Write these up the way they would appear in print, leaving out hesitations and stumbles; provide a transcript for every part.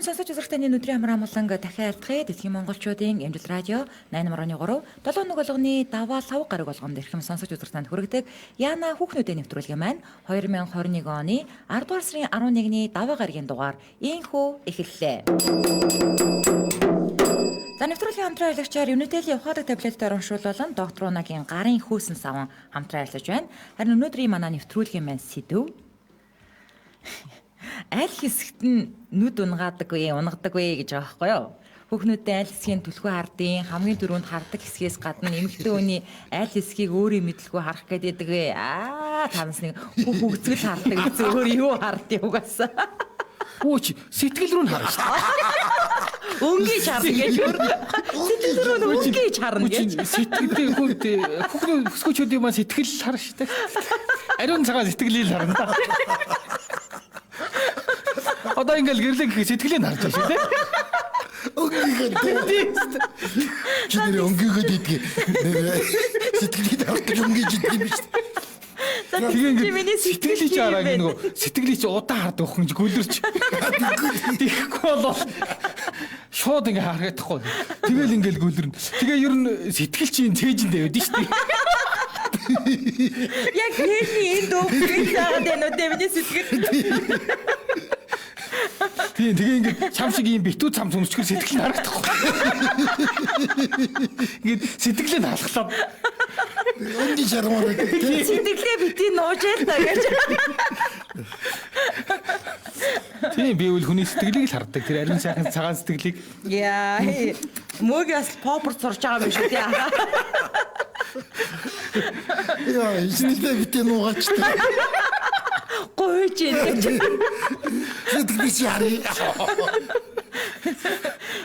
Эрхэм сонсогч үзэгч таны нүдрийн амар амгаланг дахин айлтгая. Дэлхийн монголчуудын Эмжил радио 8.3 7 нэг болгоны даваа лав гараг болгонд эрхэм сонсогч үзэгч танд хүргэдэг Яна хүүхнүүдийн нэвтрүүлгийн маань 2021 оны 10 дугаар сарын 11-ний даваа гарагийн дугаар инхүү эхэллээ. За нэвтрүүлгийн хамтран ажиллагчаар Unitel-ийн ухаалаг таблетаар уншуулсан доктор Унагийн гарын хөөсөн саван хамтран ажиллаж байна. Харин өнөөдрийн манай нэвтрүүлгийн маань сэдэв аль хэсэгт нь нүд унгаадаг вэ, унгадаг вэ гэж байгаа байхгүй юу? Хүүхнүүдээ аль хэсгийн түлхүү хардын хамгийн түрүүнд хардаг хэсгээс гадна эмэгтэй хүний аль хэсгийг өөрөө мэдлгүй харах гэдэг вэ? Аа, танаас нэг хүүх хөгцгөл хардаг гэсэн өөр юу хардыг угаасаа. Өө чи сэтгэл рүү нь харна шүү дээ. Өнгийг харна гэж өөр. Сэтгэл рүү нь өнгийг харна гэж. Сэтгэлдээ хүүхдээ хүүхнүүд өсгөөчүүдийн маань сэтгэл харна шүү дээ. Ариун цагаан сэтгэлийг л харна да. Одоо ингээл гэрлээ гэх сэтгэлийг харж байгаа шүү дээ. Өнгийгөө Тийм. чи нэр өнгийгөө дийдгийг нэр сэтгэлийг харах гэж өнгийж идэв юм биш. Тэгээ Чи миний ингээд сэтгэлийг чи хараа ингэ нөгөө сэтгэлийг чи удаан хардаг охин чи гүлэрч. Тэгэхгүй бол шууд ингээ харагдахгүй. Тэгэл ингээл гүлэрнэ. Тэгээ ер нь сэтгэл чи энэ цээжиндээ байд нь шүү дээ. Яг хэлний энд өвгөн заагаад байна уу те миний сэтгэл. Тийм тэгээ ингээд чам шиг ийм битүү цам өмсчгөр сэтгэл нь харагдахгүй. Ингээд сэтгэлээ нь халахлаа. Өнгийн шармаар байдаг тий. Сэтгэлээ бити нууж ял та гэж. Тийм би үл хүний сэтгэлийг л хардаг. Тэр ариун сайхан цагаан сэтгэлийг. Яа, мөг бас попер сурч байгаа юм шүү дээ. Яа, сэтгэлээ битээ нуугаач тий. Гуйж энэ. Сэтгэлийг чи харъя.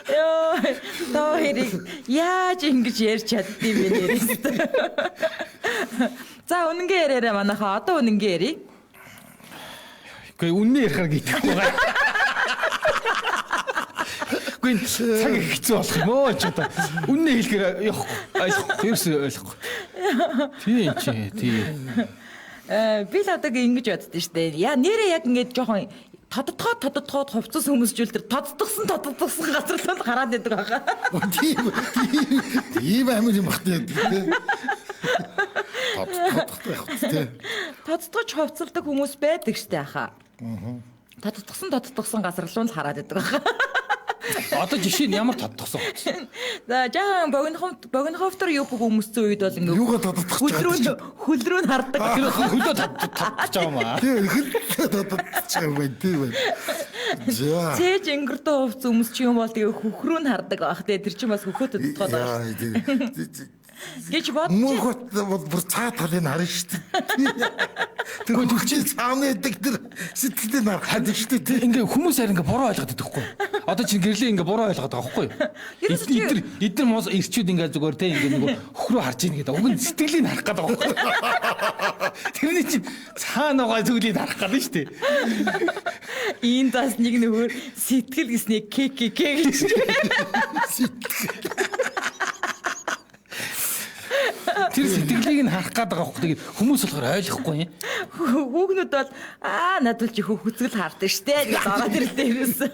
Йоо, тоо хэрэг яаж ингэж ярьж чаддсан бэ нэрээс. За үнэнгээ яриараа манайхаа одоо үнэнгээ ярий. Үгүй үннээ ярихаар гитгэхгүй байгаа. Үгүй энэ цаг их хэцүү болох юм өө ч одоо. Үннээ хэлэхээр явахгүй. Ойлгохгүй. Ерөөсөө ойлгохгүй. Тийм чи тийм. Би л одоо ингэж боддоо штэ. Яа нэрээ яг ингэж жоохон тодтогоод хувцас өмсжүүл тэр тодтогсон газар руу хараад байдаг байгаа. Тийм тийм амар юм бах тий. Тодтох байх тий. Тодтогч хувцалдаг хүмүүс байдаг штэ хаа. Тодтогсон газар руу л хараад байдаг байгаа. Одоо жишээ нь ямар тодтогсон хувцас? За жаахан богиноховтор юу бүх өмссөн үед бол ингэ Юугаа тодтох гэж байгаа хөл рүү нь хардаг. Тэр хөлөө тодтож байгаа юм аа. Тийм хөлөө тодтож байгаа юм байна тийм байна. За. Цээж өнгөрдөө хувц өмсч юм бол тэгээ хөх рүү нь хардаг байх те тэр чинь бас хөхөө тодтогоод байгаа Яа, тийм. гэж бодож Мөнхөт бол бүр цаа талыг харна шүү дээ. Тэр хөлчийн цааны байдаг тэр сэтгэлийг харах шүү дээ. Ингээ хүмүүс харин ингээ буруу ойлгоод байдаг хгүй. Одоо чинь гэрлээ ингээ буруу ойлгоод байгаа хгүй. Ерөөсөө чи- Эдгээр эдгээр мос ирчүүд ингээ зүгээр те ингээ нөгөө хөх рүү харж ийн гэдэг. Уг нь сэтгэлийг харах гэдэг байгаа хгүй. Тэрний чинь цаана байгаа зүйлийг харах гэдэг шүү дээ. ийм зас нэг нөхөр сэтгэл гэсний к к к гэж Сэтгэл. Тэр сэтгэлийг нь харах гэдэг байгаа хгүй. Тэгээд хүмүүс болохоор ойлгохгүй юм. Хүүгнүүд бол аа надад л чи хөх хүцгэл хардаг штэ гэж ороод ирлээ ерөөсөө.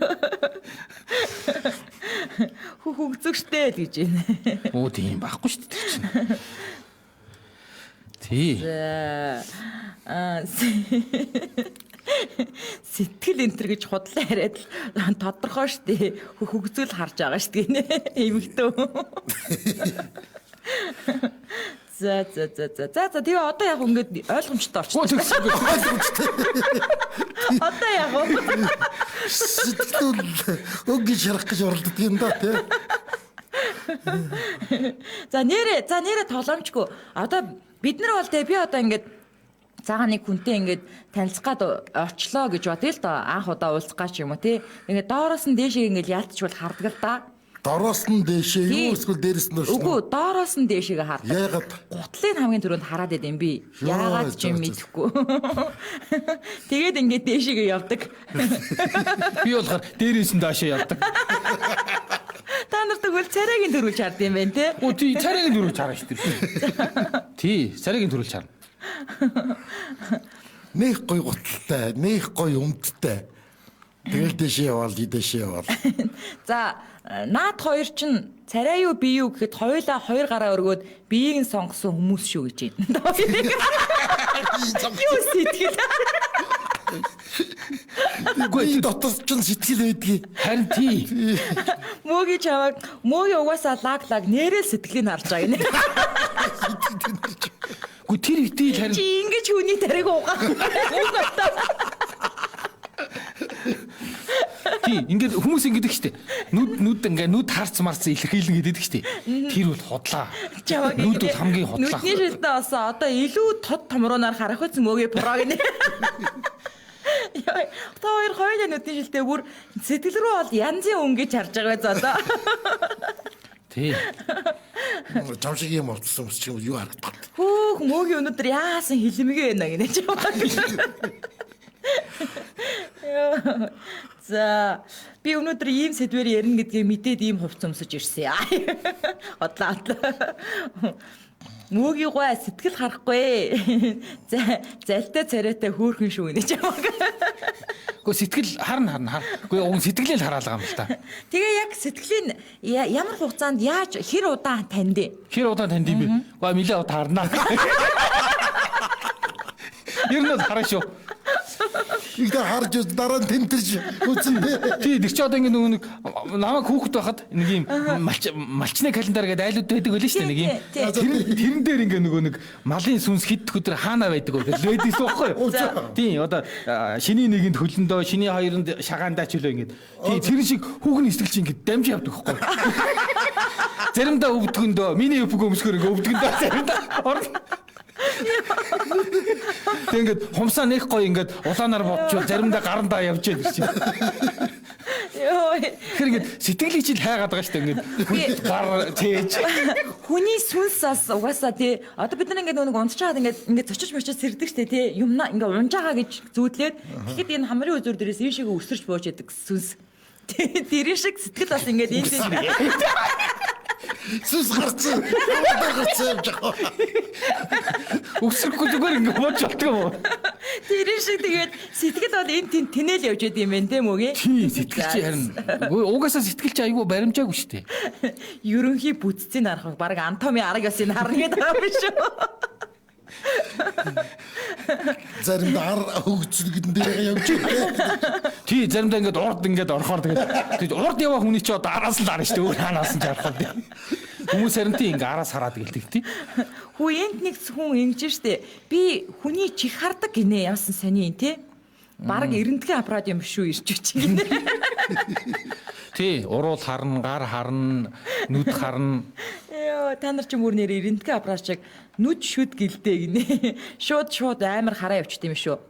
Хөх хүцэг штэ л гэж байна. Өө тийм байхгүй шүү дээ тэр чинь. Тий. За аа сэтгэл энтер гэж худлаа яриад л тодорхой штэ хөх хөгзөл харж байгаа штэ гинэ эмэгтэй. За за за за за за тэгээ одоо яг ингээд ойлгомжтой Өө болчихлоо. тэгсэн. Одоо яг уу Сэтгэл өнгийн шарах гэж оролддог юм да тий. За нэрээ тоглоомчгүй. Одоо бид нар бол тэ би одоо ингээд цагаан нэг хүнтэй ингээд танилцах гад очлоо гэж бодъё л доо. Анх удаа уулзах гад ч юм уу тий. Ингээд доороос нь дээшээ ингээд яалтчвал хардаг л да. Дороос нь дээшээ Тий. юу эсвэл дээрээс нь доош. Үгүй доороос нь дээшээ хардаг. Яагаад? Гутлыг хамгийн түрүүнд хараад байд юм би. Йоо, Яагаад ч юм жаа, жаа. мэдэхгүй. Тэгээд ингээд дээшээгээ явдаг. Би болохоор дээрээс нь доошоо явдаг. Та нар тэгвэл царайгийн төрүүлж хард юм байна те. Өө тий царайгийн төрүүлж харна шүү дээ. Тий, царайгийн төрүүлж харна. Нэх гой гуталтай, нэх гой өмдтэй. Тэгэл дэшээ яваал, дэшээ яваал. За, наад хоёр чинь царай юу би юу гэхэд хоёулаа хоёр гараа өргөөд биеийг нь сонгосон хүмүүс шүү гэж байна. Юу сэтгэл. Үгүй дотор чинь сэтгэл байдгийг. Харин тий. Мөөгийн чамайг мөөгийн угаасаа лаг лаг нэрэл сэтгэлийг харж байгаа гинэ. Үгүй тэр итэл харин чи ингэж хүний тариг угаах. Тий, ингээд хүмүүс ингэдэг штэ. Нүд нүд ингээ нүд харц марц илэрхийлнэ гэдэг штэ. Тэр бол худлаа. Нүд бол хамгийн худлаа. Нүдний шилдэ болсон. Одоо илүү тод томруунаар харах үз мөөгийн проо гинэ. Яа, та хоёр хоёулаа нүдний шилдэ бүр сэтгэл рүү бол янзын өнгөж харж байгаа байз одоо. Тий. Жам шиг юм болчихсон хүмүүс чинь юу харагдах вэ? Хөөх мөөгийн өнөөдөр яасан хилэмгээ байна гинэ чамайг. За, би өнөөдөр ийм сэдвээр ярина гэдгийг мэдээд ийм хувц өмсөж ирсэн. Одлаа. Мөөгийн гой сэтгэл харахгүй. За, залтай царайтай хөөрхөн шүү гинэ чамайг. Гэхдээ сэтгэл харна харна хар. Үгүй уг сэтгэлээ л хараалгаа юм л та. Тэгээ яг сэтгэлийн ямар хугацаанд яаж хэр удаан танд вэ? Хэр удаан танд юм бэ? Үгүй нилээ удаа харна. Ер нь бол хараа шүү. Ихтэй харж дараа нь тэмтэрч үзэн. Тий, тэр чи одоо ингэ нөгөө нэг намайг хүүхэд байхад нэг юм малчны календар гэдэг айлууд байдаг байлаа шүү дээ нэг юм. Тэрэн дээр ингэ нөгөө нэг малын сүнс хэд өдөр хаана байдаг вэ гэж байдагсан байхгүй юу? Тий, одоо шиний нэгэнд хөлөндөө, шиний хоёронд шагаандаа ч үлээ ингэ. Тий, тэр шиг хүүхэн сэтгэл чи ингэ дамж явдаг байхгүй юу? Заримдаа өвдгөндөө, миний өвөг өмсгөр ингэ өвдгөндөө заримдаа орно. Тэг ингээд хумсаа нэх гоё ингээд улаанаар бодчвол заримдаа гарандаа явж яа гэж чинь. Йоо. Тэгэхээр ингээд сэтгэлийг чинь хайгаад байгаа шүү дээ ингээд гар цээж. Хүний сүнс бас угаасаа тий одоо бид нар ингээд нэг унтчаад ингээд ингээд зочиж мочиж сэрдэг шүү дээ тий юмна ингээд унж байгаа гэж зүүдлээд тэгэхэд энэ хамрын үзүр дээрээс ийшээгээ өсөрч бууж яадаг сүнс. Тэрэн шиг сэтгэл бас ингээд энэ Сүнс гарцсан. Хамтаа гарцсан юм жаа. Өсөрөхгүй зүгээр ингэ бууж болтгоо юм уу? Тэрэн шиг тэгээд сэтгэл бол энэ тэн тэнэл явж идэм юм байна те мөгийн. Тий, сэтгэл чи харин угаасаа сэтгэл чи айгүй баримжаагүй шүү дээ. Ерөнхий бүтцийг харах баг анатоми арга ёсыг харна гэдэг юм биш үү? Заримдаа ар хөгжлөгдөн дээр явж байгаа. Тий, заримдаа ингээд урд ингээд орохоор тэгээд урд яваа хүний чи одоо араас л харна шүү дээ. Өөр хаанаас нь харах вэ? Хүмүүс харин тий ингээ араас хараад гэлдэг тий. Хүү энд нэг хүн ингэж штэ. Би хүний чих хардаг гинэ ямсан сони юм тий. Бараг эрентгийн аппарат юм шүү ирж чи гинэ. Тий, уруул харна, гар харна, нүд харна. Йоо, та нар ч мөр нэр эрентгийн аппарат шиг нүд шүд гэлдэ гинэ. Шууд шууд амар хараа явчихд юм шүү.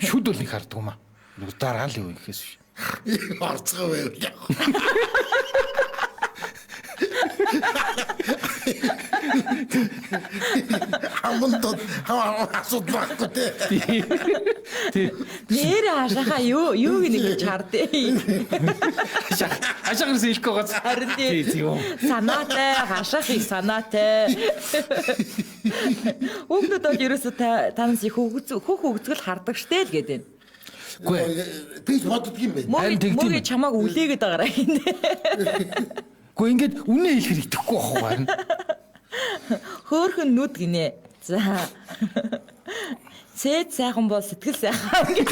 Шүд бол нэг хардаг юм аа. Нүг дараа л юу гэхээс биш. Орцгоо байв яг. Хаман тод асуудал байхгүй те. Тий. Нэр хашаха юу юу гинэ гэж хардээ. Хашаа ерөөсөө хэлэхгүй байгаа. Харин тий. Тий, тийм. Санаатай, хашаах их санаатай. Хүүхдүүд бол ерөөсөө танаас их хөх хөгцгөл хардаг штэ л гэдэг. Үгүй. Тэгж боддөг юм байна. Харин тэгдэм Мөгийн юм. чамааг үлээгээд байгаарай гинэ. Үгүй ингээд үнэ хэлэхэр итгэхгүй байх уу харин. Хөөхөн нүд гинэ. За. Цэд сайхан бол сэтгэл сайхан гэж.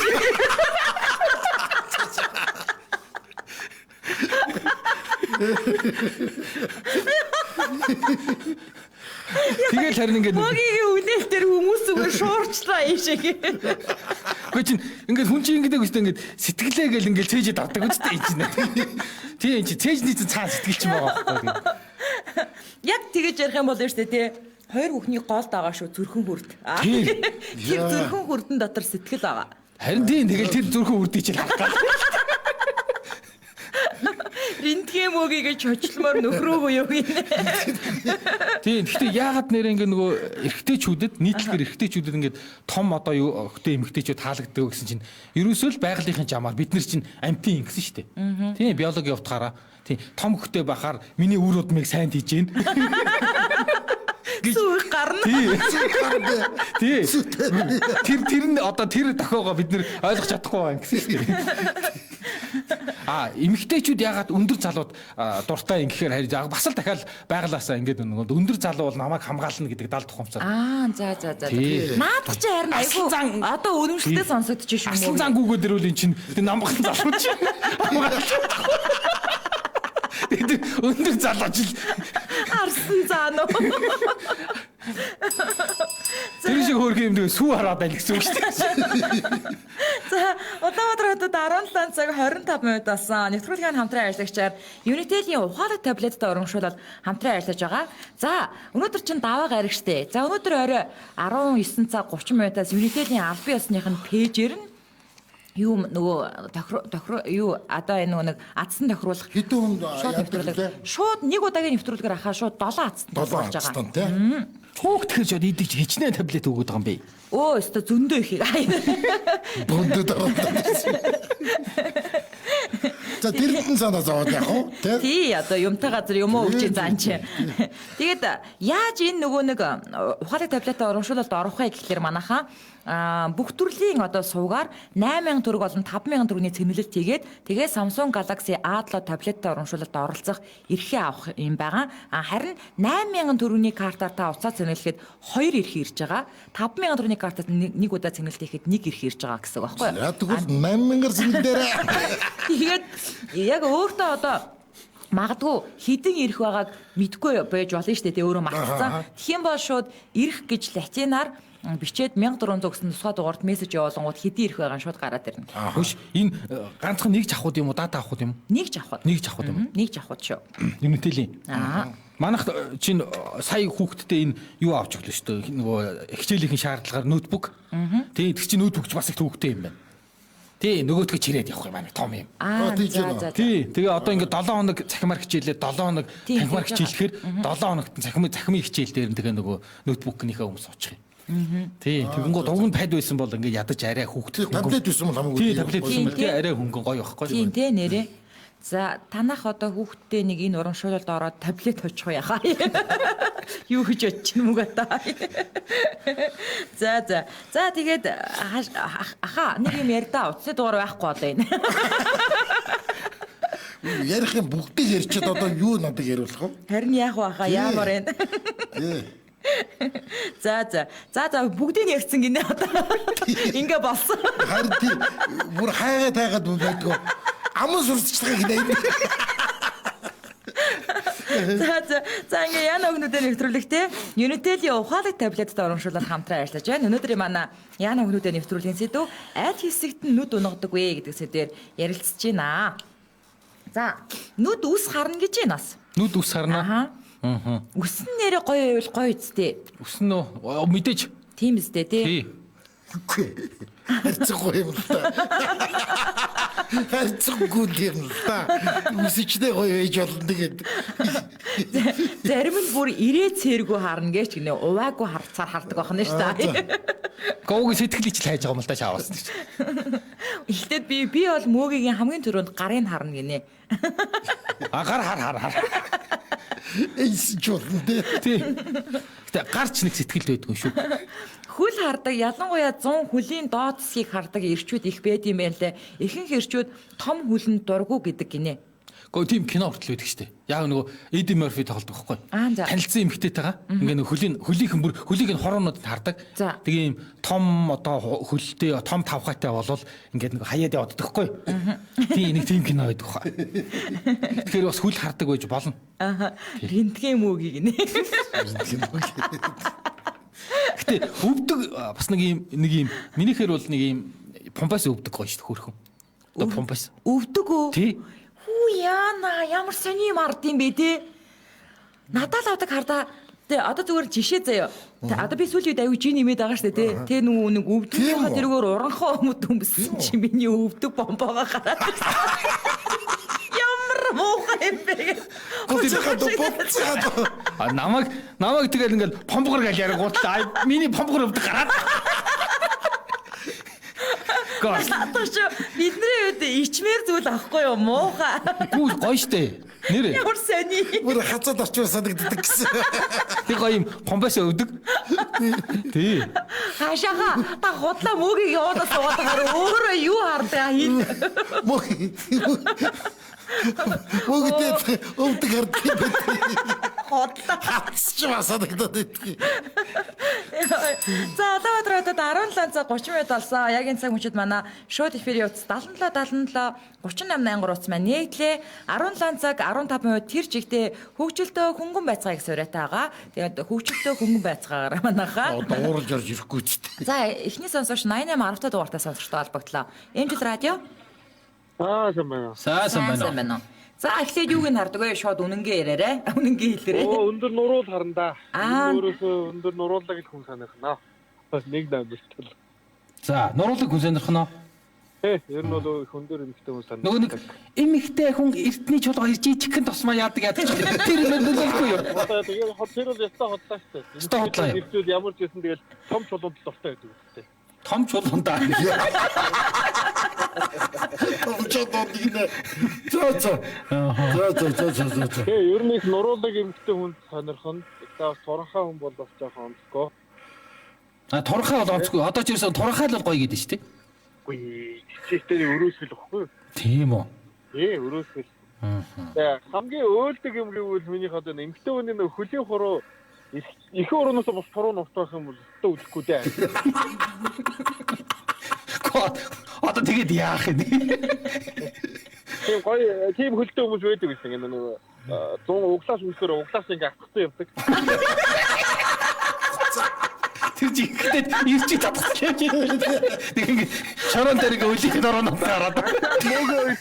Тэгэл харин ингээд Мөгийн үлээлтээр хүмүүс зүгээр шуурчлаа ийшээ. Үгүй чинь ингээд хүн чинь ингэдэг үстэй ингээд сэтгэлээ гэл ингээд цээжээ давдаг үстэй энэ чинь. Тий энэ чинь цээжний чинь цаана сэтгэл чинь байгаа байхгүй. Яг тэгэж ярих юм бол нь штэ тий. Хоёр бүхний гол дагаа шүү зүрхэн хүрд. Тий. Тэр зүрхэн хүрдэн дотор сэтгэл байгаа. Харин тийм тэгэл тэр зүрхэн үрдий чинь харах гал. Рентген мөгийг чочлмоор нөхрөөгөө юу гинэ. Тийм гэхдээ яагаад нэр ингээд нөгөө эрэгтэйчүүдэд нийтлэгээр эрэгтэйчүүдэд ингээд том одоо юу өхтэй эмэгтэйчүүд таалагддаг гэсэн чинь ерөөсөө л байгалийнхын жамаар бид нар чинь амтын ингэсэн шүү дээ. Тийм биологийн утгаараа тийм том хөхтэй байхаар миний үр удмыг сайн тийж гин. Сүү гарна. Тий. Тэр нь одоо тэр дохиогоо бид нэр ойлгож чадахгүй байна гэсэн шүү дээ. А эмэгтэйчүүд ягаад өндөр залууд дуртай юм гэхээр харин бас л дахиад байглаасаа ингээд нөгөө өндөр залуу бол намайг хамгаална гэдэг дал тухамсаар. Аа за. Наадах чи харин айгүй одоо үнэмшилтэй сонсогдож шүү. Аслан зан гүгээд ирвэл эн чинь тэр намхан залуу чи хамгаалж чадахгүй. Тэгээд өндөр залуу чи арсан заа нөө. Тэр шиг хөөрхөн юм тэгээ сүү хараад байл гэсэн үг шүү дээ. За Улаанбаатар хотод 17 цаг 25 минут болсон. Нэвтрүүлгийн хамтран ажиллагчаар Unitel-ийн ухаалаг таблеттай урамшуулал хамтран ажиллаж байгаа. За өнөөдөр чинь даваа гараг штэ. За өнөөдөр орой 19 цаг 30 минутаас Unitel-ийн албан ёсных нь пэйжээр нь юу нөгөө тохиро юу одоо энэ нөгөө нэг адсан тохируулах хэдэн хүнд шууд нэвтрүүлэг шууд нэг удаагийн нэвтрүүлгээр ахаа шууд 7 адсан тохируулж байгаа. Тий. Хүүхд тэгэхээр жод идэж хичнээн таблет өгöd байгаа юм бэ? Өө өстө зөндөө их. Зөндөө дараад. За тэрнэн санаа зовоод яах вэ? Тэ? Тий одоо юмтай газар юм уу өгч зан чи. Тэгээд яаж энэ нөгөө нэг ухаалаг таблетаа урамшуулалд орох вэ гэхлээр манайхаа бүх төрлийн одоо сувгаар 8000 төгрөг болон 5000 төгрөгийн цэнэглэлт хийгээд тэгээ Samsung Galaxy A7 таблеттай урамшуулалд оролцох эрхээ авах юм байгаа. Харин 8000 төгрөгийн картаар та уцаа цэнэглэхэд 2 эрх ирж байгаа. 5000 төгрөгийн картаар нэг удаа цэнэглэлт хийхэд 1 эрх ирж байгаа гэсэн үг байхгүй юу? За тэгвэл 8000-аар цэнэглээрэй. Тэгээд яг өөртөө одоо магадгүй хідэн ирэх байгааг мэдгүй байж болно шүү дээ. Тэ өөрөө мартцсан. Тэгэх юм бол шууд ирэх гэж латинаар бичээд 1400 гэсэн тусгай дугаарт мессеж явуулангууд хэдий ирэх байгаа нь шууд гараад ирнэ. Хөш энэ ганцхан нэг жавхууд юм уу дата авахуд юм уу? Нэг жавхууд. Нэг жавхууд юм уу? Нэг жавхууд шүү. Unitel-ийн. Аа. Манайх чинь сая хүүхдтэй энэ юу авч өглөө шүү дээ. Нөгөө хичээлийнхэн шаардлагаар ноутбук. Тий, тэг чинь ноутбук ч бас их төвөгтэй юм байна. Тий, нөгөөдгөө чирээд явах юм аа том юм. Аа за. Тий, тэгээ одоо ингээд 7 хоног цахимаар хичээлээ 7 хоног танхимаар хичээлэхээр 7 хоногт нь цахимын хичээл дээр нь тэгээ нөгөө ноутбукныхаа хүмүүс суучих юм. Тий, тэгэнгүүт уг нь пад байсан бол ингээд ядаж арай хүүхдэд таблет байсан бол хамаагүй. Тий, таблет байсан бол тий арай хөнгөн гоё байхгүй. Тийм тий нэрээ. За танах одоо хүүхдтэй нэг энэ урамшуулалд ороод таблет очих уу яхаа. Юу гэж бодчих юм уу та. За за. За тэгээд аха нэг юм ярьдаа утасны дугаар байхгүй одоо энэ. Ярих юм бүгдийг ярьчихэд одоо юу надад яриулах вэ? Харин яах вэ аха яамар энэ. Тий. За за. За за бүгдийг ярьсан гинэ одоо. Ингээ болсон. Харин тий бүр хайгаа тайгаад байдгүй. Аман сурцчлага гинэ. За за. За ингээ Яна өгнүүдээр нэвтрүүлэгтээ Unitel-ийн ухаалаг таблеттай урамшуулал хамтран ажиллаж байна. Өнөөдрийн манай Яна өгнүүдээр нэвтрүүлгийн сэдв аль хэсэгт нь нүд унгадаг вэ гэдэг сэдвээр ярилцж байна. За нүд үс харна гэж байна бас. Нүд үс харна. Аха. Үс нь нэрээ гоё байвал гоё үсттэй. Үс нь үү? Мэдээж. Тийм үстэй тий. Үгүй. Харьцахгүй юм л та. Харьцахгүй юм л та. Үсчдээ гоё байж болно тэгээд. Зарим нь бүр ирээ цэргүү харна гэж гинэ уваагүй харцаар хардаг байна шүү дээ. Гоог сэтгэлийг ч хайж байгаа юм л да шаавас гэж. Ихтэй би бол мөөгийн хамгийн түрүүнд гарын харна гинэ. А гар хар хар хар. Эйс ч болно тий. Тий. Гэтэ гарч нэг сэтгэл байдгүй шүү. Хөл хардаг ялангуяа 100 хөлийн доод хэсгийг хардаг эрчүүд их байд юм байна лээ. Ихэнх эрчүүд том хөлөнд дургу гэдэг гинэ. Гэхдээ тийм кино хүртэл байдаг шүү дээ. Яг нөгөө Эди Мерфи тоглодог байхгүй. Танилцсан эмэгтэйтэйгээ ингээ нөгөө хөлийнхэн бүр хөлийг нь хороонууд хардаг. Тэгээ ийм том одоо хөлтэй том тавхайтай болвол ингээд нөгөө хаяад яваад байхгүй. Тийм нэг тийм кино байдаг хаа. Тэгэхээр бас хөл хардаг байж болно. Аа. Рентген мөгийг гинэ. Рентген мөг. Гэтэ өвдөг бас нэг юм минийхэр бол нэг юм помпас өвдөг гоё шүү дээ хөөрхөн. Одоо помпас. Өвдөг үү? Тий. Хүү яана ямар сони юм ард юм бэ те. Надад л авдаг хардаа. Тэ одоо зүгээр жишээ заяа. Одоо би сүүлийн үед аюу жин нэмээд байгаа шүү дээ те. Тэ нөгөө нэг өвдөгийнхаа тэргээр уранхаа өмд өмссөн чи миний өвдөг бомбоогоо гараад ирсэн. Ямар муухай юм бэ гэх. А намайг тэгэл ингээл помбогор гэж ярингуудлаа. Миний помбогор өвдөг гараад. Надад чи бидний үед ичмээр зүйл авахгүй юу муухай. Гүү гоё штэ. Нэр. Ямар сони. Бүр хацаад очивол санагддаг гэсэн. Тэг гоё юм помбоос өвдөг. Тий. Хаашаага та худлаа мөгийг явуулаад суугаад байгаа өөрөө юу хардгаа хин. Мөг. Мөгтэй өвдөг харддаг юм байна. Худлаа. Хацч ба санагдаад байдаг. За Улаанбаатар хотод 17 цаг 30 минут болсон. Яг энэ цаг мөчид манай шууд эфирийн утас 77 77 38 83 утас маань нэгдлээ. 17 цаг 15 минут тэр чигтээ хөгжилтөө хөнгөн байцгаая гэсэн уриатай байгаа. Тэгээд хөгжилтөө хөнгөн байцгаагаараа манайхаа. Одоо ууралж орж ирэхгүй ч тийм. За эхний сонсогч 88 10 та дугаартай сонсогчтой холбогдлоо. Эмжил радио. Аа сайн байна. Сайн сайн байна. байна уу? За эхлээд юуг нь хардаг вэ? Шууд үнэнгээ яриарай. Үнэнгээ хэлээрэй. Оо өндөр нуруул харна да. Аа. Өөрөөсөө өндөр нуруулаг л хүн санахна. Бас нэг намиртал. За, нуруулаг хүн сонирхно. Э, ер нь бол их өндөр эмэгтэй хүн санах. Нөгөө нэг эмэгтэй хүн эртний чулгаа ирж жижигхэн тусмаа яадаг яадаг. Тэр нөлөөлөхгүй юу? Одоо тэгээд хот тэр бол ястаа хотлаа шүү дээ. Ёстой хотлоо юм. Ирчүүд ямар ч байсан тэгэл том чулуунд дуртай байдаг үстэй. Том чулуундаа. Томчод гинэ. За за. За за за за за. за. Тэгээ ер нь их нуруулаг эмэгтэй хүн сонирхно. Тэгээд туранхай хүн бол бас жоохон онцгой. А туранхай бол онцгүй. Одоо ч ерөөсөн туранхай л бол гоё гэдэг шүү дээ. Үгүй хичээхтэй өрөөсгөл واخгүй юу? Тийм үү. Ээ өрөөсгөл. Тэгээ хамгийн өөлдөг юм гэвэл минийх одоо эмэгтэй хүний нөх хөлийн хуруу их уруунаас бус хуруу нуртах юм бол өстө үдэхгүй дээ. Одоо тэгээд яах юм? Тийм гоё тийм хөлтэй хүмүүс байдаг гэсэн юм нэг 100 углаас өмсөөр углаас ингээ атгахсан явдаг. Тэр жигтэй ирж татах гэж. Тэг ингээ шорон дээр ингээ өлийг ороо хараад. Мөгөө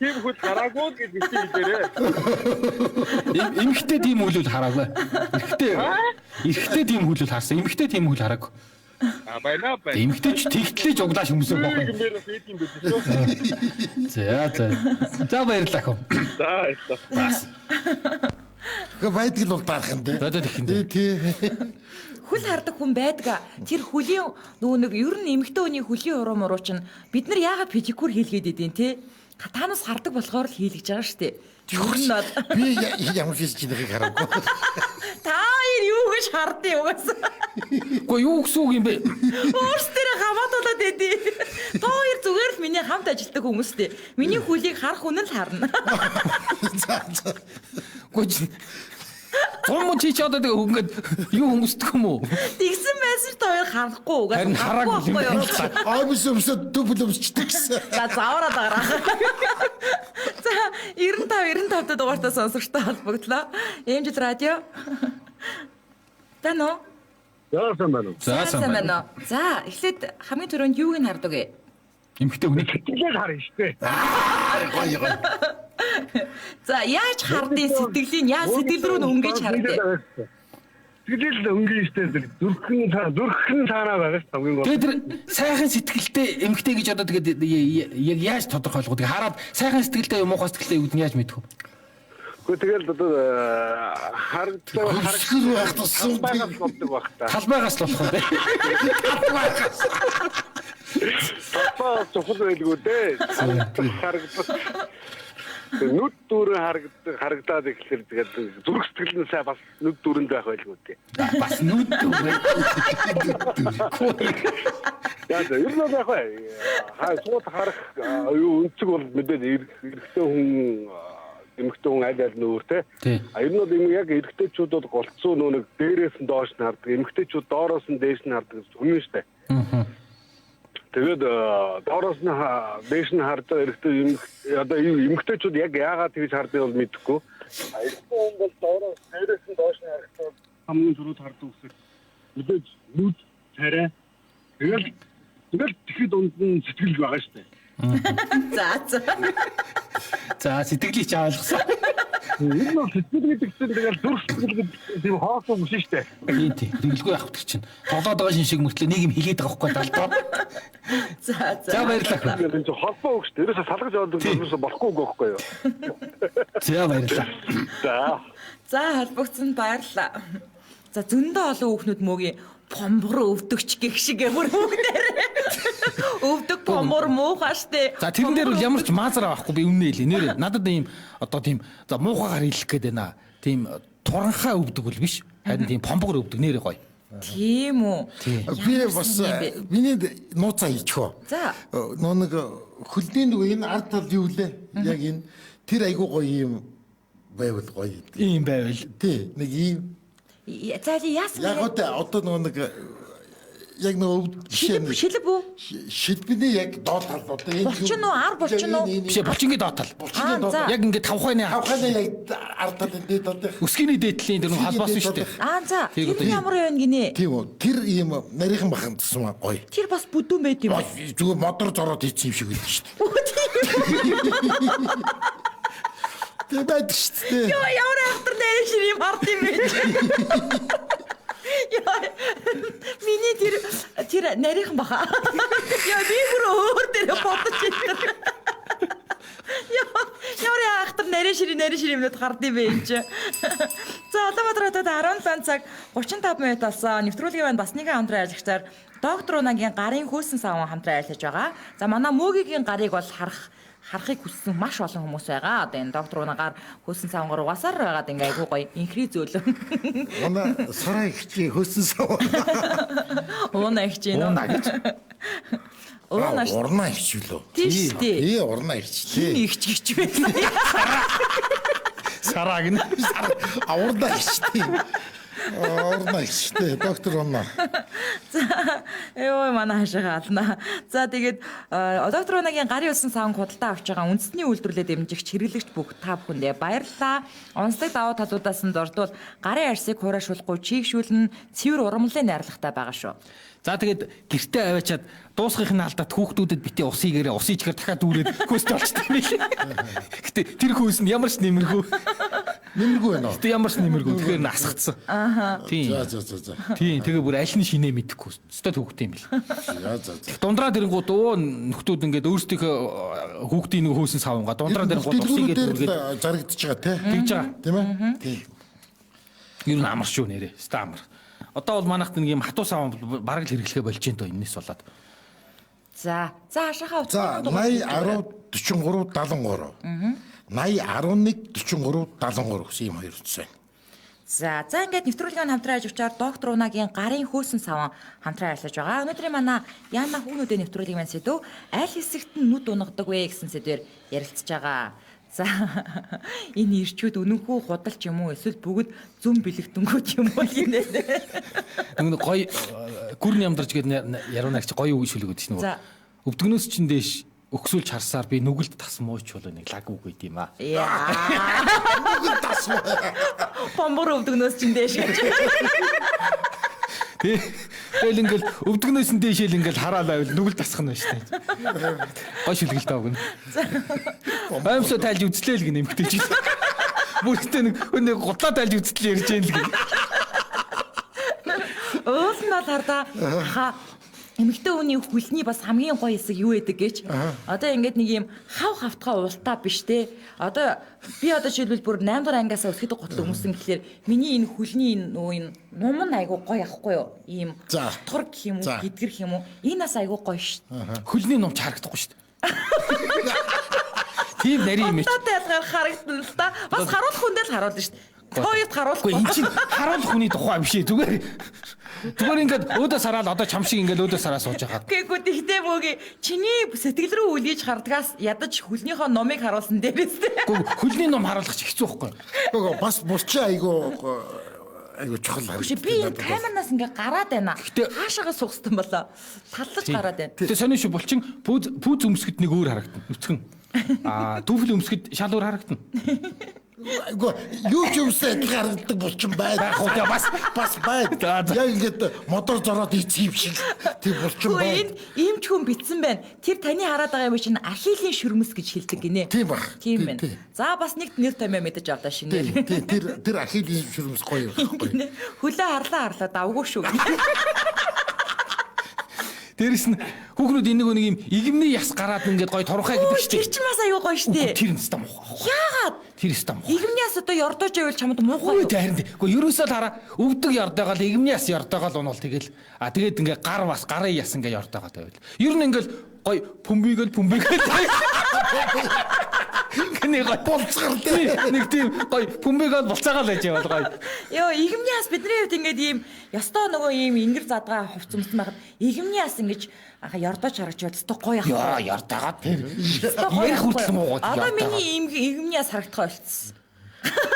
тийм хөл хараагүй гэж бичиж хэлээрээ. Эмэгтэй тийм хөлөл хараагүй. Эрэгтэй тийм хөлөл харсан. Эмэгтэй тийм хөл хараагүй. А байна байна. Эмэгтэй ч тэгтлэж углааш өмсөх байхгүй. Гэмээр бас ийм юм биш шүү. За за. За баярлалаа хөө. За баярлалаа. Бас. Гэхдээ байдаг л бол дарах юм дээ. За тэгэх юм дээ. Тий. Хөл хардаг хүн байдаг. Тэр хөлийн нөгөө нэг ер нь эмэгтэй хүний хөлийн уруу муруу чинь бид нар яагаад педикюр хийлгээд идэв те? Танаас хардаг болохоор л хийлгэж байгаа шүү дээ. Ер нь бол Би ямар хийж чинийхийг хараагүй. та хоёр юу гэж хардیں угаасаа. Үгүй юу гэсэн үг юм бэ? Өөрсдөө хамаатуулаад идэв. Та хоёр зүгээр л миний хамт ажилладаг хүмүүс дээ. Миний хөлийг харах хүн л харна. За за. Үгүй чи Зум чи ч одоо тэгээ ингээд юу өмсдөг юм уу? Тэгсэн байсан ч та хоёр харахгүй угаасаа. Харин хараагүй юм байхгүй юу? байна. Аа биш өмсөд дүүбл өмсчдөг гэсэн. За заавраад агараа. За 95 95 дахь дугаартай сонсогчтой холбогдлоо. Эмжил радио. Тань уу? За сайн байна уу? За сайн байна. уу? За эхлээд хамгийн түрүүнд юуг нь хардаг вэ? Эмэгтэй хүний Сэтгэлээр харна шүү дээ. Гоё гоё. За яаж хардیں сэтгэлийн яа сэтгэл рүү нь өнгөж хардیں. Сэтгэлээр л өнгөж шүү дээ. Зүрхэн цаанаа байгаа шүү хамгийн гол. Тэгээд тэр сайхан сэтгэлтэй эмэгтэй гэж одоо тэгээд яг яаж тодорхойлох вэ? Тэгээд хараад сайхан сэтгэлтэй юм муухай сэтгэлтэй юу гэдэг нь яаж мэдэх вэ? Гэхдээ тэгэл одоо харагдлаа Хөрсгөр байх тусам байгаас болдог байх та. Талбайгаас л болох юм бэ? Талбайгаас. Талбай чухал байлгүй дээ. Харагдах. Нүд дүүрэн харагддаг харагдаад ихлээр тэгэл зүрх сэтгэл нь сайн бас нүд дүүрэнд байх байлгүй дээ. Бас нүд дүүрэн. Яа за ер нь бол яг бай. Хаа сууд харах юу өнцөг бол мэдээд эрэгтэй хүн эмэгтэй хүн аль аль нь өөр те. Тий. А ер нь бол юм яг эрэгтэйчүүд бол голцоо нөө нэг дээрээс нь доош нь хардаг, эмэгтэйчүүд доороос нь дээш нь хардаг гэж үнэн штэ. Тэгээд доороос нь дээш нь хардаг эрэгтэй одоо эмэгтэйчүүд яг яагаад тэгж хардгийг бол мэдэхгүй. А эрэгтэй хүн бол доороос дээрээс нь доош нь харагдаад хамгийн түрүүд хардаг үсэг. Мэдээж нүд царай тэгэл тэгэхэд дунд нь сэтгэл байгаа штэ. За за. За сэтгэлийг чи ойлгосон. Энэ бол сэтгэл гэдэг чинь тэгэл зүрх сэтгэл гэдэг тийм хоосон юм шүү дээ. Тийм тийм. Тэгэлгүй яах вэ чинь. Тоглоод байгаа шин шиг мөртлөө нэг юм хэлээд байгаа байхгүй далдаа. За за. За баярлалаа. Энэ чинь холбоо үг шүү дээ. Ерөөсөө салгаж явдаг ерөөсөө болохгүй үг байхгүй юу? За баярлалаа. За. За холбогдсонд баярлалаа. За зөндөө олон хүүхнүүд мөгийн Помбор өвдөгч гэх шиг бүр бүгдээр. Өвдөг помбор муухай штэ. За тэрэн дээр бол ямар ч маазар авахгүй би үнэ хэлье. Нэрээ надад ийм одоо тийм за муухайгаар хэлэх гээд байна. Тийм туранхай өвдөг бол биш. Харин тийм помбогор өвдөг нэрээ гоё. Тийм үү. Би бас миний нууцаа хийчихв. За. Нөө нэг хөлний нөгөө энэ ард тал юу лээ? Яг энэ тэр айгуу гоё юм байвал гоё. Ийм байвал. Тий, нэг ийм. За яасан бэ? Яг одоо нөгөө нэг яг нөгөө шилб шилб үү? Шилбэний яг доод тал одоо энэ булчин уу ар булчин уу? Биш булчингийн доод тал. Булчингийн доод тал. Яг ингээд тавхайны тавхайны яг ар талын дээд тал. Өсгийний дээд талын тэр холбоос шүү дээ. Аа за. Тэр ямар юм гинэ? Тийм үү. Тэр ийм нарийнхан бахан тусмаа гоё. Тэр бас бүдүүн байд юм уу? Зүгээр модор зороод хийсэн юм шиг байд шүү дээ. Тэр байдаг шүү дээ. Йоо ямар ахтар нэр шиг юм ард юм бэ? Яа. Миний тэр тэр нарийнхан баха. Яа би бүр өөр дээр бодож байна. Яа ямар ахтар нарийн ширээ нарийн ширээ юмнууд гард юм бэ энэ чи. За Улаанбаатар хотод 17 цаг 35 минут болсон. Нэвтрүүлгийн маань бас нэгэн хамтран ажиллагчдаар доктор Унагийн гарын хөөсөн саван хамтран ажиллаж байгаа. За манай мөөгийн гарыг бол харахыг хүссэн маш олон хүмүүс байгаа. Одоо энэ доктор Унагаар хөөсөн савнгаар угаасаар байгаад ингээ айгуу гоё инхри зөөлөн. Манай сарай ихчи хөөсөн сав. Ууна ихчи нөө. Ууна гэж. Ууна урна ихч лөө. Тийм шүү дээ. Ээ урна ихч тий. Хин ихч гэж байсан. Сараа гинэ. А урна ихч тий. Урна ихч тий. Доктор Уна. За ёо манай хашаага ална. За тэгээд доктор Унагийн гарын үсэн савн худалдаа авч байгаа үндэсний үйлдвэрлэлд дэмжигч хэрэглэгч бүх та бүхэндээ баярлалаа. Онцлог давуу талуудаас нь дурдвал гарын арьсыг хураашуулахгүй чийгшүүлнэ, цэвэр ургамлын найрлагатай байгаа шүү. За тэгээд гэртээ аваачаад дуусгах нь алдаад хүүхдүүдэд битээ ус хийгээрээ ус ичгээр дахиад дүүрээд хөөстэй болчтой юм билээ. Гэтэ тэр хөөс нь ямар ч нэмэргүй. Нэмэргүй байна уу? Гэтэ ямар ч нэмэргүй. Тэгэхээр нь асгацсан. Ааха. Тийм. За за за за. Тийм. Тэгээ бүр аль нь шинэ мэдэхгүй. Өстой хүүхдээ юм бил. За за за. Дундраа дэрэнгууд өө нөхдүүд ингээд өөрсдийнхөө хүүхдийн нэг хөөсөн савнгаа дундраа дэрэнгууд ус хийгээд дүүргээд зарагдчихж байгаа тий. Тэгж байгаа. Тийм ээ? Тийм. Ер нь амар шүү нэрээ. Өстой амар. Одоо бол манайхт нэг юм хатуу савн бараг л хэрэглэхэ болж байна доо энэс болоод. За. За хашаахаа За 80 10 43 73. 80 11 43 73 гэсэн ийм хоёр утас байна. За, за ингээд нэвтрүүлгийн хамтран ажиллагчаар доктор Унагийн гарын хөөсөн савн хамтран ажиллаж байгаа. Өнөөдрийн манай Яна хүүнүүдийн нэвтрүүлгийн маань сэдв аль хэсэгт нь нүд унагадаг вэ гэсэн сэдвээр ярилцж байгаа. За энэ ирчүүд үнэнхүү худал ч юм уу эсвэл бүгд зүм бэлэгдэнгүү ч юм уу гинэ. Нэг гоё гүрэн ямдарч гээд яруунаа чи гоё үг шүлэг өгдөө чинь нөгөө. Өвдгнөөс чинь дээш өгсүүлж харсаар би нүгэлд тас мууч болоо нэг лаг үг байд юм аа. Яа. Нүгэлд тас муу. Бомбор өвдгнөөс чинь дээш гэж. Тэ. Тэгэл ингээл өвдгнөөс нь дээшэл ингээл хараал байвал нүгэл тасах нь байна шүү дээ. Гой шүлэг л даа өгнө. Аимсаа тайлж үзлээ л гин эмхтэй чи. Бүртээ нэг нэг гутлаа тайлж үзтлээ ярьж जैन л гин. Уул нь бол хардаа хаа эмэгтэй хүний хөлний бас хамгийн гоё хэсэг юу гэдэг гэж. Одоо ингээд нэг юм хав хавтгаа уултаа биш те. Одоо би одоо жишээлбэл бүр 8 дугаар ангиасаа өсгөдөг гутал өмсөн гэхлээр миний энэ хөлний энэ нөгөө энэ нум нь айгу гоё ахгүй юу? Ийм дотор гэх юм уу, гидгэрх юм уу? Энэ бас айгу гоё шүү. Хөлний нум ч харагдахгүй шүү. Тийм нарийн юм чи. Гутаатай ялгаар харагдана л та. Бас харуулах хүндээ л харуулна шүү. Хоёрт харуулахгүй. Үгүй энэ чинь харуулах хүний тухай биш ээ. Зүгээр ингээд өөдөө сараал одоо чам шиг ингээд өөдөө сараа сууж байхад. Үгүй тэгтээ мөгийн чиний сэтгэл рүү үлгийж хардгаас ядаж хөлнийхөө номыг харуулсан дээрээс тэ. Үгүй хөлний ном харуулах чи хэцүү байхгүй. Үгүй бас булчин айгу айгу чухал харагдав. Би энэ камернаас ингээ гараад байна. Хаашаага суугсан болоо. Таллаж гараад байна. Гэтэ сони шүү булчин пүүз өмсгöd нэг өөр харагдана. Нүцгэн. Аа түүфл өмсгöd шал өөр харагдана. Үгүй юу ч юмсаа адилхан харагддаг булчин байд. Байх уу бас бас байд. Яг ингээд мотор зороод ийцэн юм шиг тийм булчин байд. Энэ ийм ч хүн битсэн байна. Тэр таны хараад байгаа юм чинь архилийн шүрмэс гэж хэлдэг гинэ. Тийм баг. Тийм байна. За бас нэг нэр томьёо мэдэж авлаа шинээр. Тийм тэр тэр архилийн шүрмэс гоё байхгүй. Хөлөө харлаа харлаа давгүй шүү. Дээрэс нь хүүхнүүд энэ нэг юм игэмний яс гараад ингээд гоё турхай гэдэг шүү дээ. Тэр чинь бас аюу гоё шүү дээ. Тэр нь өстой муухай. Яагаад? Тэр өстой муухай. Игэмний яс одоо ёрдож байвал чамд муухай юу? Харин үгүй ерөөсөө л хараа өвдөг ёрдоогоо л игэмний яс ёрдоогоо л унвал тэгэл а тэгээд ингээ гар бас гарын яс ингээ ёрдоогоо тавил. Ер нь ингээл гоё пүмбигээл пүмбигээл нэг гоё болцгор тий. Нэг тийм гоё пүмбигээл болцаагаал байж явал гоё. Йоо игэмний яс бидний хувьд ингээд ийм ёстой нөгөө ийм ингэр задгаа хувц өмсөн байхад игэмний яс ингэж аха ёрдож харагч байл өстой гоё ах. Йоо ёрдоогоо тэр ярих хүртэл муугаад. Одоо миний игэмний яс харагдах болцсон.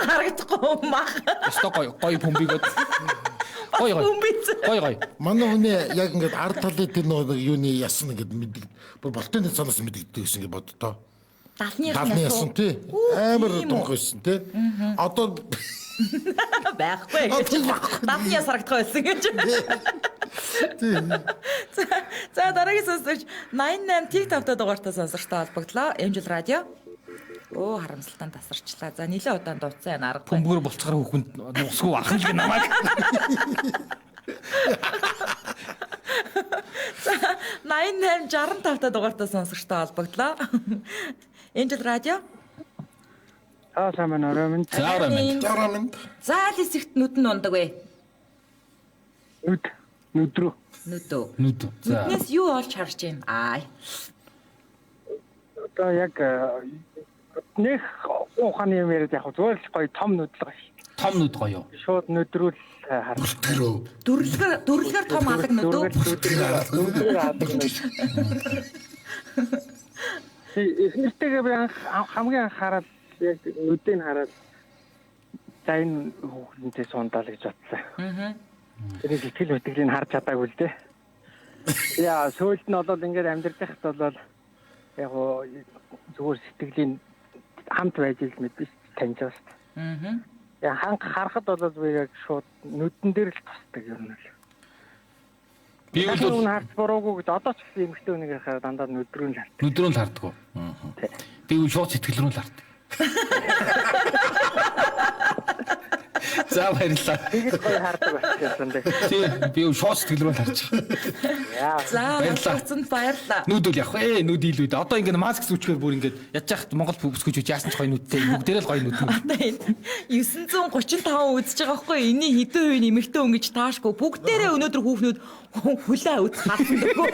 Харагдахгүй мах. Өстой гоё гоё пүмбигээд гоё гоё. Гоё гоё. Манай хүний яг ингээд ард талын тэр нөгөө юуны яс ингээд мэддэг. Бүр болтын цаанаас мэддэгдэг гэсэн ингээд боддоо. Далны яс тий. Амар дунх байсан тий. Одоо байхгүй гэж. Далны яс харагдах байсан гэж. Тий. За дараагийн сонсогч 88 тэг 5 дугаартай сонсогчтой холбогдлоо. Эмжил радио. Өө харамсалтай тасарчлаа. За нилээ удаан дууцсан энэ аргагүй. Пүмбөр болцохоор хүүхэнд нугасгүй ахын л намайг. За 88 65 дугаартай сонсогчтой холбогдлоо. Энжил радио. За сайн байна орой минь. За орой минь. За орой минь. За аль хэсэгт нүд нь ундаг вэ? Нүд. Нүд рүү. Нүд үү. Нүд. За. Нүднээс юу олж харж байна? Аа. Одоо яг нэх ухааны юм яриад яг зүгээр л гоё том нүд л гоё. Том нүд гоё юу? Шууд нүд рүү л харна. Дүрлэгээр дүрлэгээр том алаг нүд үү? Дүрлэгээр алаг нүд. Эхнэртэйгээ би анх хамгийн анх хараад яг нүдийг хараад за энэ хүүхэнтэй сундаал гэж бодсон. Аа. Тэр сэтгэл хөдлөлийг харж чадаагүй л дээ. Яа, сүүлд нь болоод ингээд амьдарч байхад бол яг зүгээр сэтгэлийн хамт байж ил мэдээ таньж байгаа шүү дээ. Аа. Яг ханх харахад бол би яг шууд нүдэн дээр л тусдаг юм л. Би бол харж буруугүй гэж одоо ч гэсэн эмэгтэй хүнийг харахаар дандаа нүд рүү л хардаг. Нүд рүү л хардаг уу? Аа. Би шууд сэтгэл рүү л хардаг. За баярлалаа. Тэгэж гоё хардаг байсан дээ. Тий, би шууд сэтгэл рүү л харж байгаа. За баярлалаа. Баярлалаа. Нүд үл явах ээ, нүд илүүд. Одоо ингээд маск зүчгээр бүр ингээд ядж яхад Монгол бүсгүйч яасан ч гоё нүдтэй. Бүгдээрээ л гоё нүд. Одоо энэ 935 үзэж байгаа байхгүй юу? Энийн хэдэн хувийн эмэгтэй хүн гэж таашгүй. Бүгдээрээ өнөөдөр хүүхнүүд хүлээ үз харсан дэггүй.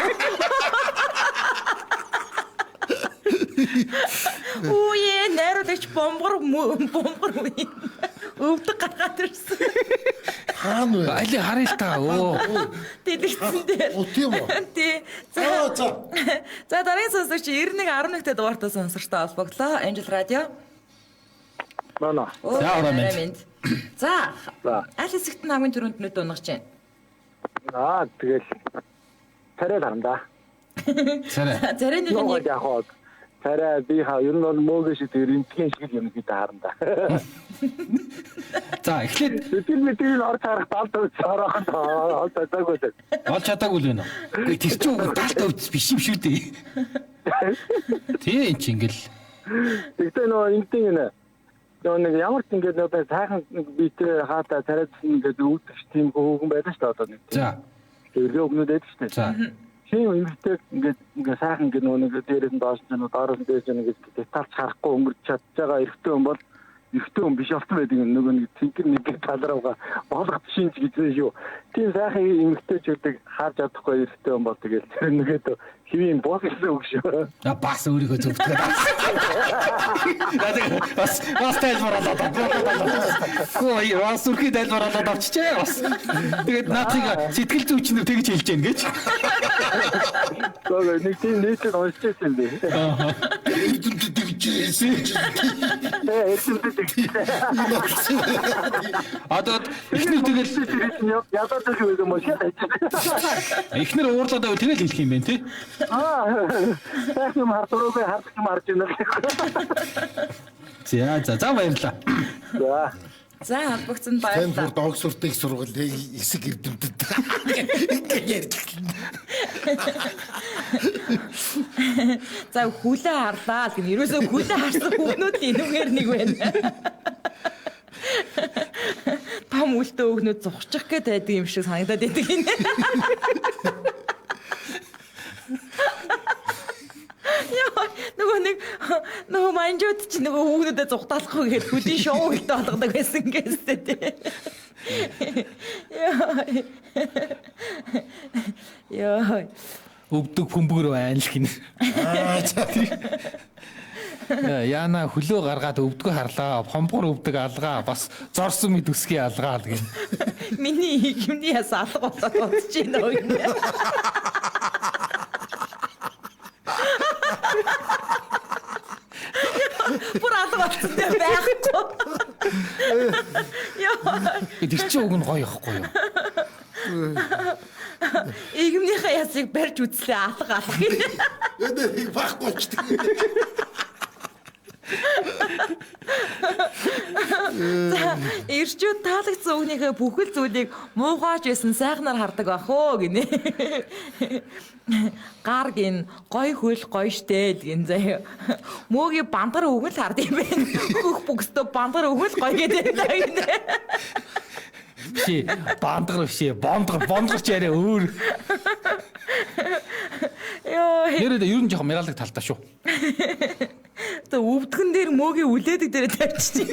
Үе найруулагч бомгор бомгор үе. Өвдөг гаргаад ирсэн. Хаана вэ? Али харъя л та. Өө. Дэлгэцэн дээр. Оо тийм үү? Тий. За. За дараагийн сонсогч 91 11 дугаартай сонсогчтой холбогдлоо. Angel Radio. Мана. За орой минь. За. Аль хэсэгт нь хамгийн түрүүнд нүд унагч байна? Аа тэгэл царай харна да. Царай. Царайны нэг яг хоо царай би хаа ер нь бол мөөгөө шиг тэр рентген шиг юм бид харна да. За эхлээд сэтгэл мэтгэл орж харах 70% ороход олж чадаагүй л. Олж чадаагүй л байна уу? Үгүй тэр чинь 70% биш юм шүү дээ. Тий эн чинь ингээл. Тэгтээ нөгөө интийн нэ нөгөө нэг ямар ч ингээд нөгөө сайхан нэг биетэй хаатай царайдсан ингээд үүдэх тийм хөөгөн байдаг шүү дээ одоо нэг. За. Тэр өгнүүд байдаг шүү дээ. За. Тийм эмэгтэй ингээд ингээд сайхан ингээд нөгөө нэг дээрээс нь доош нь доороос нь дээш нь ингээд детальч харахгүй өнгөрч чадж байгаа эрэгтэй хүн бол эрэгтэй хүн биш болсон байдаг юм. Нөгөө нэг цэнхэр нэг тал руугаа болгох шинж гэж байна шүү. Тийм сайхан эмэгтэйчүүдийг харж чадахгүй эрэгтэй хүн бол тэгэл тэр нэгэд хэвийн бос гэсэн үг шүү. А бас өөрийгөө зөвтгöd. Бас бас тайлбарлаад аваа. Гоо бас үрхий тайлбарлаад авчижээ бас. Тэгээд наадхыг сэтгэл зүйчнэр тэгж хэлж гэн гэж. Гоо нэг тийм нийтэд уншиж байсан би. Аа. Эрдэмтэд тэгж хэлсэн. Эрдэмтэд тэгж. Одоо эхнэр тэгэл ядаад л юм уу шээ. Эхнэр уурлаад байвал тэгэл хэлэх юм байна тий. Аа. Сайхан юм хардуруугүй хардах юм харж байна. За за за баярлалаа. За. За холбогдсон баярлалаа. Стэнфорд Оксфордыг сургуулийн эсэг эрдэмтэд ингэ ярьж эхэлнэ. За хүлээ харлаа л гэнэ. Ерөөсөө хүлээ харсан хүмүүнүүд л энүүгээр нэг байна. Том үлдээ өгнүүд зурчих гээд байдаг юм шиг санагдаад байдаг юм. Яа, нөгөө нэг нөгөө манжууд чи нөгөө хүүхнүүдэд зүхтаалахгүй гээд хөлийн шоу хэлтэй болгодог байсан гэстэй тий. Яа. Яа. Өвдөг бөмбөр байна л гинэ. Аа за. Яна хөлөө гаргаад өвдгөө харлаа. Помбор өвдөг алгаа. Бас зорсон мэд өсгий алгаа л гин. Миний юмны яс алга болоод бодож байна уу гинэ. Бүр алга болсон дээр байхгүй. Яа. Тэр чинь уг нь гоё ихгүй юу? Игмнийхээ ясыг барьж үзлээ алга алга гинэ. Энэ их байхгүй ч тийм. За, эрчүүд таалагдсан үгнийхээ бүхэл зүйлийг муухайч байсан сайхнаар хардаг бах оо гинэ. Гар гин гой хөл гой штэ л гин заяа. Мөөгийн бантар үгэн л хард юм байна. Хөх бүгстөө бантар үгэн л гой гэдэг гинэ. Биш бандгар биш бондгор бондгор ч яриа өөр. Йоо. Нэрээ ер нь жоохон миралдаг талдаа шүү. Одоо өвдгөн дээр мөөгийн үлээдэг дээр тавьчих.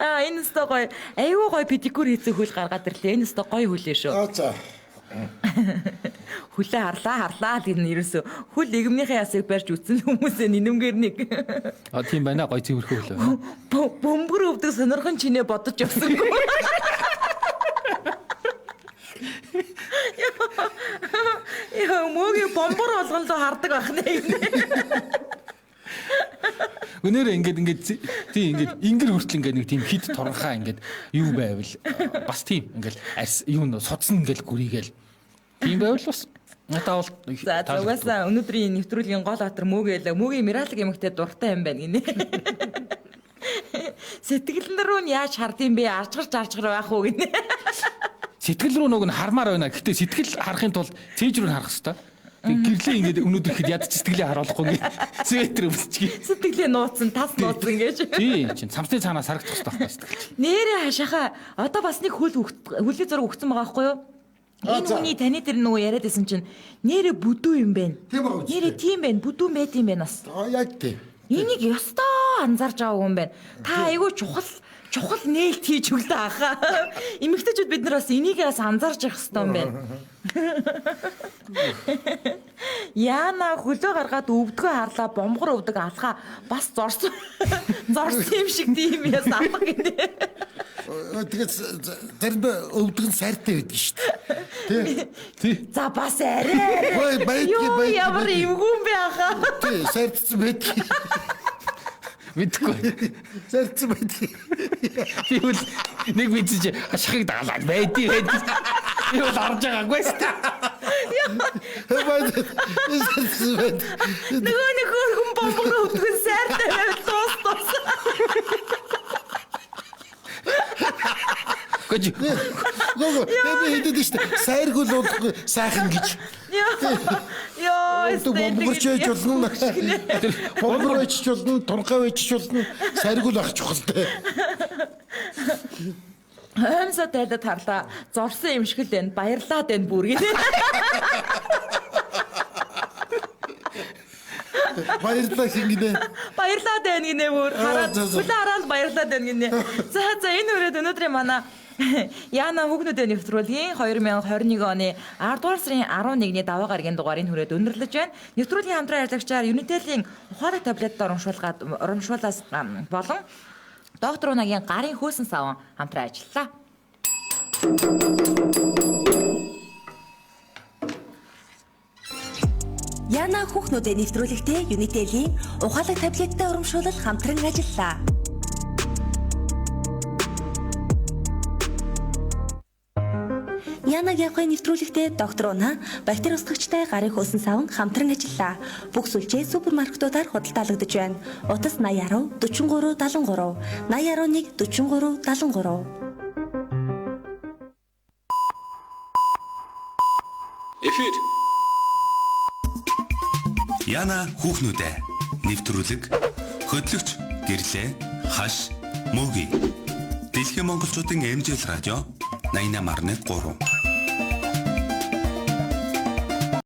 Аа энэ өстой гоё. Айгүй гоё педикюр хийсэн хөл гаргаад ирлээ. Энэ өстой гоё хөлөө шүү. Аа за. Хүлээ харлаа харлаа л гэнэ ерөөсөө хөл игмнийхээ ясыг барьж үтсэн хүмүүсээ нинэмгээр нэг А тийм байна гоё цэвэрхүү хөлөө. Бөмбөр өвдөг сонирхон чинээ бодож явсангүй. Яа мөөгийн бомбор болгон л хардаг байх нэ. Өнөөрөө ингээд ингээд тийм ингээд ингэр хүртэл ингээд нэг тийм хит туранхаа ингээд юу байвал бас тийм ингээд арс юу н судсан ингээд гүрийгээл тийм байвал бас надад бол За угаасаа өнөөдрийн нэвтрүүлгийн гол атар мөөгээл мөөгийн миралэг эмэгтэй дуртай юм байна гинэ. Сэтгэлэн рүү нь яаж хард юм бэ? Аржгар жаржгар байх уу гинэ. Сэтгэл рүү нүг нь хармаар байна. Гэтэ сэтгэл харахын тулд цээж рүү нь харах хэвээр. Тэг гэрлээ ингээд өнөөдөр ихэд ядч сэтгэлээ харуулахгүй ингээд светер өмсчихье. Сэтгэлээ нууцсан, тас нууцсан гэж. Тийм чинь самсны цаанаас харагдах хэвээр байхгүй сэтгэл. Нэрээ хашаахаа одоо бас нэг хөл хөлийн зураг өгсөн байгаа байхгүй юу? Энэ хүний таны тэр нөгөө яриад байсан чинь нэрээ бүдүү юм байна. Нэрээ тийм байна, бүдүүн байт юм байна бас. Аа яг тийм. Энийг ёстой анзаарч байгаа юм байна. Та айгүй чухал чухал нээлт хийж өглөө ахаа. Эмэгтэйчүүд бид нар бас энийг бас анзаарч явах хэрэгтэй юм байна. Яна хөлөө гаргаад өвдгөө харлаа, бомгор өвдөг алхаа бас зорсон. Зорсон юм шиг тийм яс алга гинэ. Тэгээд заримдаа өвдөг нь сайртай байдаг шүү дээ. Тий. За бас арай. Ой, байдгийг байдгийг. Ямар эвгүй юм бэ ахаа. Тий, сайртсан байдгийг. Мэдгүй. Сайртсан байдгийг. Тэгвэл нэг мэдсэж хашхыг дагалаад байдгийг байдгийг. Би бол харж байгаагүй шүү дээ. Нөгөө нэг хөргөн бомбор өвдгөн сайртай байвал дуус дуус. Гэж. Гөө би хэдэд шүү дээ. Сайргүл бол сайхан гэж. Йоо, бомборч байж болно. Бомбор байж болно, тунхаа байж болно. Сайргүл ах чухал дээ. Хоймсоо тайлаад харлаа. Зорсон юм шиг л байна. Баярлаад байна бүр гинэ. Баярлалаа хин гинэ. Баярлаад байна гинэ бүр. Хараад хүлээ хараад баярлаад байна гинэ. За за энэ үрээд өнөөдрийн манай Яна хүүхнүүдийн нэвтрүүлгийн 2021 оны 10 дугаар сарын 11-ний даваа гарагийн дугаарыг хүрээд өндөрлөж байна. Нэвтрүүлгийн хамтран ажиллагчаар Unitel-ийн ухаалаг таблетаар урамшуулаас болон доктор Унагийн гарын хөөсөн саван хамтран ажиллалаа. Яна хүүхнүүдийн нэвтрүүлэгтээ Unitel-ийн ухаалаг таблеттай урамшуулал хамтран ажиллалаа. Яна Гявхын нэвтрүүлэгтээ доктор Уна бактери устгагчтай гарын хөөсөн саван хамтран ажиллалаа. Бүх сүлжээ супермаркетуудаар худалдаалагдаж байна. Утас 80 10 43 73 80 11 43 73. Эфир. Яна хүүхнүүдээ нэвтрүүлэг хөтлөгч гэрлээ хаш мөги. Дэлхийн монголчуудын MJL радио 88.3.